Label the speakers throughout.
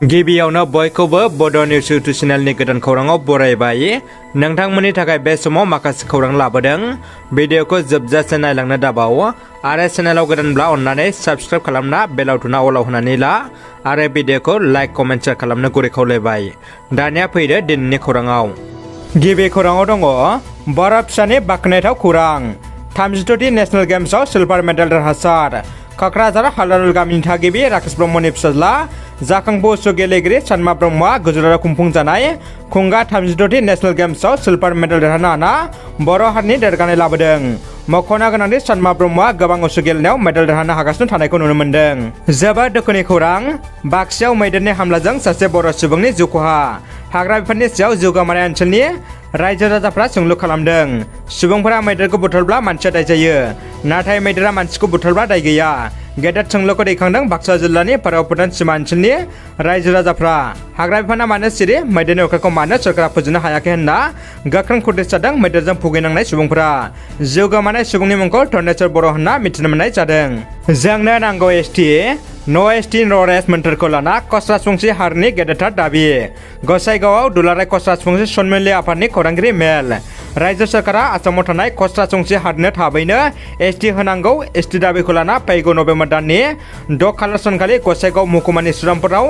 Speaker 1: गिबियावनो बयखौबो बड' निउस इउटुब चेनेलनि गोदान खौराङाव बरायबाय। नोंथांमोननि थाखाय बे समाव माखासे खौरां लाबोदों। भिडिअखौ जोबजासे नायलांनो दाबाव आरो चेनेलाव गोदानब्ला अन्नानै साबस्क्राइब खालामना बेल आइकनआ अलाव होनानै ला आरो भिडिअखौ लाइक कमेन्ट शेयार खालामनो गुरै खावलायबाय। दानिया फैदो दिनैनि खौराङाव। गिबि खौराङाव दङ बर' फिसानि बाख्नायथाव खौरां। 32थि नेशनेल गेम्सआव सिलभार मेडेल देरहासार क'क्राझार हालारुल गामिनि थागिबि राकेश ब्रह्मनि फिसाज्ला जाखांफु उसु गेलेगिरि सानमा ब्रह्मआ गुजरातआव खुंफुंजानाय खुंगा 32थि नेशनेल गेम्सआव सिलभार मेडेल देरहानो हाना बर' हारिनि देरगानाय लाबोदों। मख'नो गोनांदि सानमा ब्रह्मआ गोबां उसु गेलेनायाव मेडेल देरहानो हागासिनो थानायखौ नुनो मोन्दों। जोबोद दुखुनि खौरां। बाक्सायाव मैदेरनि हामलाजों सासे बर' सुबुंनि जिउ खहा। हाग्रा बिफाननि सायाव जिउ गोमानाय ओनसोलनि रायजो राजाफ्रा सोंलु खालामदों। सुबुंफोरा मैदेरखौ बुथारब्ला मानसिया दाय जायो, नाथाय मैदेरा मानसिखौ बुथारब्ला दाय गैया। गेदेर सोंलुखौ दैखांदों बाक्सा जिल्लानि पारावपुटान सीमा ओनसोलनि रायजो राजाफ्रा। हाग्रा बिफाना मानो सिरि, मैदेरनि अखाखौ मानो सोरखारा फोजोबनो हायाखै होनना गोख्रों खुद्रिस जादों मैदेरजों भुगिनांनाय सुबुंफोरा। जिउ गोमानाय सुबुंनि मुंखौ धनेश्वर बर' होनना मिथिनो मोननाय जादों। जोंनो नांगौ एसटि नो एसटि नो रेस मोन्थोरखौ लाना कस राजबंसि हारिनि गेदेरथार दाबि। गसाइगावआव दुलाराय कस राजबंसि सन्मिलनि आफादनि खौरांगिरि मेल। रायजो सोरखारा आसामाव थानाय कस राजबंसि हारिनो थाबैनो एसटि होनांगौ। एसटि दाबिखौ लाना फैगौ नभेम्बर दाननि 6 खालार सानखालि गसाइगाव महकुमानि सुरामपुराव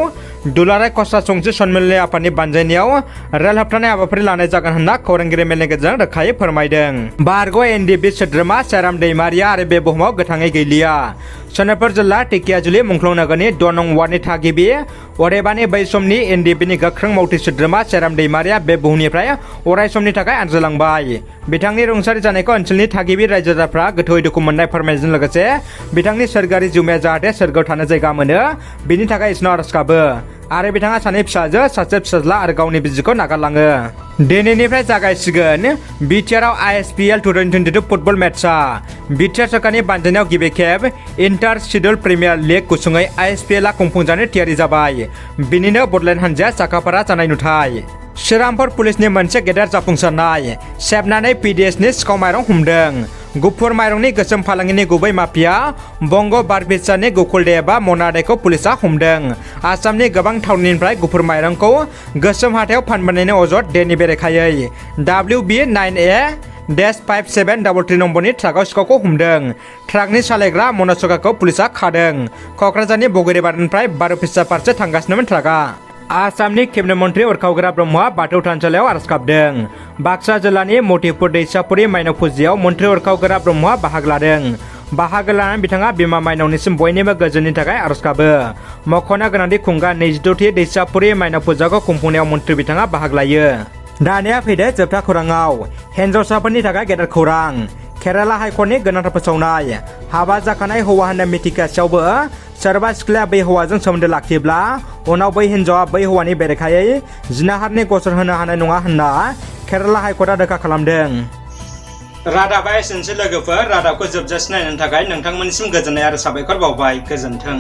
Speaker 1: दुलाराय कस राजबंसि सन्मिलनि आफादनि बानजायनायाव रेल होबथानाय हाबाफारि लानाय जागोन होनना खौरांगिरि मेलनि गेजेरजों रोखायै फोरमायदों। बारग' एनडिबि सोद्रोमा सेराम दैमारिया आरो बे बुहुमाव गोथाङै गैलिया। सनितपुर जिल्ला टेकियाजुलि मुंख्लं नोगोरनि 2 नं वार्डनि थागिबि अदेबानि बै समनि एनडिबिनि गोख्रों मावथि सोद्रोमा सेराम दैमारिया बे बुहुमनिफ्राय अराय समनि थाखाय आनज्रायलांबाय। बिथांनि रुंसारि जानायखौ ओनसोलनि थागिबि रायजो राजाफ्रा गोथौयै दुखु मोननाय फोरमायनायजों लोगोसे बिथांनि सोरगोआरि जिउमाया जाहाथे सोरगोआव थानो जायगा मोनो बिनि थाखाय इसोरनाव आरज गाबो आरो बिथाङा सानै फिसाजो, सासे फिसाज्ला आरो गावनि बिसिखौ नागारलाङो। दिनैनिफ्राय जागायसिगोन बिटिआरआव आइएसपिएल 2022 फुटबल मेचआ। बिटिआर सोरखारनि बानजायनायाव गिबि खेब इन्टार सिडुल प्रिमियार लिग गुसुङै आइएसपिएलआ खुंफुंजानो थियारि जाबाय। बिनिनो बडलेण्ड हानजाया साखाफारा जानाय नुथाय। श्रीरामपुर पुलिसनि मोनसे गेदेर जाफुंसारनाय। सेबनानै पिडिएसनि सिखाव माइरं हमदों। गुफुर माइरंनि गोसोम फालांगिनि गुबै माफिया बंग बारबिचारनि गुकुलदे एबा मनादेखौ पुलिसा हमदों। आसामनि गोबां थावनिनिफ्राय गुफुर माइरंखौ गोसोम हाथायाव फानबोनायनि अजद देनि बेरेखायै WB9A-5733 नम्बरनि ट्राकआव सिखावखौ हमदों। ट्राकनि सालायग्रा मनसकाखौ पुलिसा खादों। क'क्राझारनि बगेरिबारिनिफ्राय बारुफिसा फारसे थांगासिनोमोन ट्राकआ। आसामनि केबिनेट मन्त्रि उरखावग्रा ब्रह्मआ बाथौ थानसालियाव आरज गाबदों। बाक्सा जिल्लानि मतिपुर दैसापुरि माइनाव फुजियाव मन्त्रि उरखावग्रा ब्रह्मआ बाहागो लादों। बाहागो लानानै बिथाङा बिमा माइनावनिसिम बयनिबो गोजोननि थाखाय आरज गाबो। मख'नो गोनांदि खुंगा 22थि दैसापुरि माइनाव फुजाखौ खुंफुंनायाव मन्त्रि बिथाङा बाहागो लायो। दानिया फैदो जोबथा खौराङाव। हिन्जावसाफोरनि थाखाय गेदेर खौरां। केराला हाइकर्टनि गोनांथार फोसावनाय। हाबा जाखानाय हौवा होनना मिथिखासेयावबो सोरबा सिख्लाया बै हौवाजों सोमोन्दो लाखियोब्ला उनाव बै हिन्जावा बै हौवानि बेरेखायै जिनाहारनि गसर होनो हानाय नङा होनना केराला हाइकर्टआ रोखा खालामदों। रादाबा एसेनोसै लोगोफोर। रादाबखौ जोबजासे नायनायनि थाखाय नोंथांमोननिसिम गोजोननाय आरो साबायखर बावबाय। गोजोन्थों।